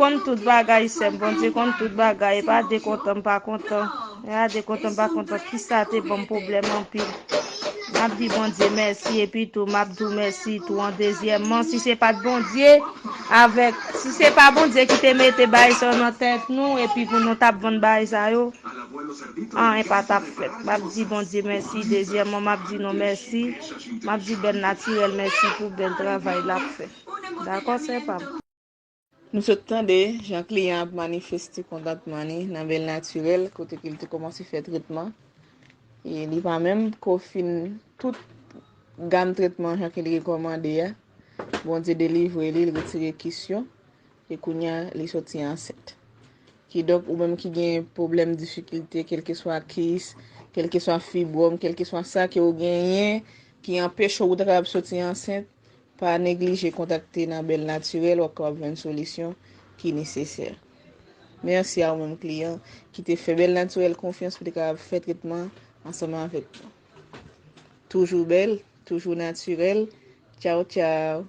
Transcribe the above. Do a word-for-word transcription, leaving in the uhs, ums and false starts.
Konn tout bagay, sè m. Bondye konn tout bagay. E pa de kontan m pa kontan. E pa de kontan m pa kontan. Kisa te ban m pwoblèm anpil. M ap di Bondye mèsi, epi tou, m ap di w mèsi tou an dezyèmman. Si se pa t Bondye, avèk, si se pa Bondye ki te mete bagay sa yo nan tèt nou, epi pou nou t ap vann bagay sa yo, anyen pa t ap fèt. M ap di Bondye mèsi. Dezyèmman, m ap di nou mèsi. M ap di Bèl Natirèl mèsi pou bèl travay l ap fè. Dakò, sè pa m? Nou sot tande jan kliyan ap manifeste kontantman li nan Bèl Natirèl, kote ke l te kòmanse fè tretman. E li pa menm ko fin tout gam tretman jan ke li rekòmande a. Bondye delivre li, li retire kis yo. E kounye a, li soti ansent. Kidonk, ou menm ki gen pwoblèm, difikilte, kèlkeswa kis, kèlkeswa fibwòm, kèlkeswa sa ke ou genyen ki anpeche w ou ta kapab soti ansent, pa neglije kontakte nan Bèl Natirèl, w ap kapab jwenn solisyon ki nesesè. Mèsi a ou menm kliyan ki te fè Bèl Natirèl konfyans pou te kapab fè tretman ansanm avèk nou. Toujou bèl, toujou natirèl. Tchaw, tchaw.